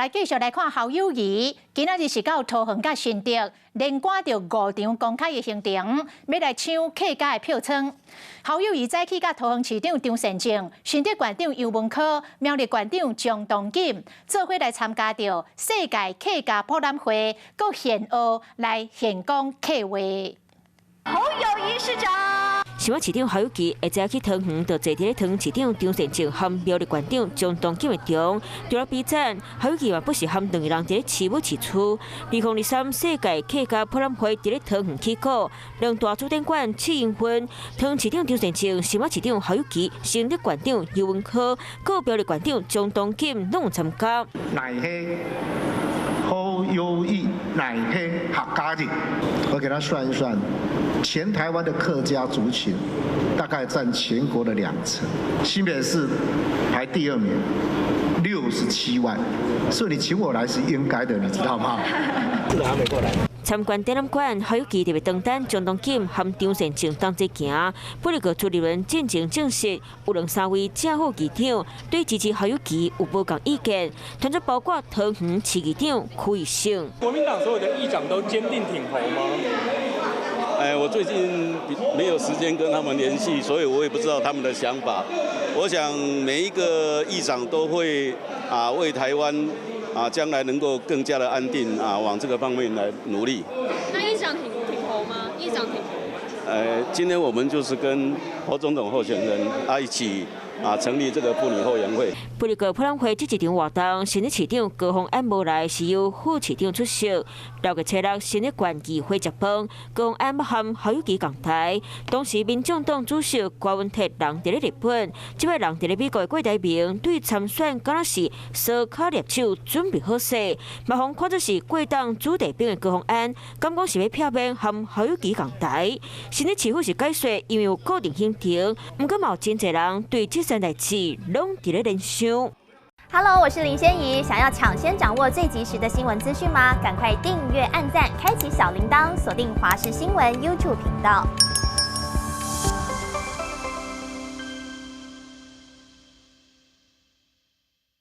來繼續來看侯友宜，今仔日是到桃園佮新竹，連趕著五場公開的行程，欲來搶客家的票倉。侯友宜早起佮桃園市長張善政、新竹縣長游文科、苗栗縣長鍾東錦，做伙來參加著世界客家博覽會，閣現學來現講客話。侯友宜市長。新北市長侯友宜下晝去桃園，就坐佇咧桃園市長張善政和苗栗縣長鍾東錦的中，除了比讚，侯友宜嘛不時和兩个人佇咧市府市區。2023世界客家博覽會佇咧桃園起鼓，兩大主展館試營運，桃園市長張善政、新北市長侯友宜、新竹縣長游文科、閣苗栗縣長鍾東錦攏有參加。乃係侯友宜，乃係客家人，我給他算一算。全台灣的客家族群大概佔全國的2成，新北市排第二名，67萬，所以你請我來是應該的，你知道嗎？這個還沒過來。參觀展覽館，侯友宜特別當等鍾東錦和張善政同齊行，不過朱立倫進前證實，有兩三位正副議長對支持侯友宜有無仝意見，團隊包括桃園市議長區益勝。國民黨所有的議長都堅定挺侯嗎？哎，我最近沒有時間跟他們聯繫，所以我也不知道他們的想法。我想每一個議長都會為台灣將來能夠更加的安定往這個方面來努力。那議長挺侯嗎？議長挺侯嗎？今天我們就是跟侯總統候選人一起成立這個婦女後援會。不過博覽會這一場活動，新北市長高虹安無來，是由副市長出席。六月初六，新竹縣議會食飯，高虹安和侯友宜仝台。當時民眾黨主席柯文哲人佇咧日本，這擺人佇咧美國的郭台銘對參選敢若是相跤捏手準備好勢，嘛予看做是郭黨子弟兵的高虹安，敢講是欲避免和侯友宜仝台。新竹市府是解說，因為有固定行程，毋過嘛有真濟人對這件代誌攏佇咧聯想。 Hello，我是林仙怡，想要搶先掌握最及時的新聞資訊嗎？趕快訂閱、按讚、開啟小鈴鐺，鎖定華視新聞 YouTube 頻道。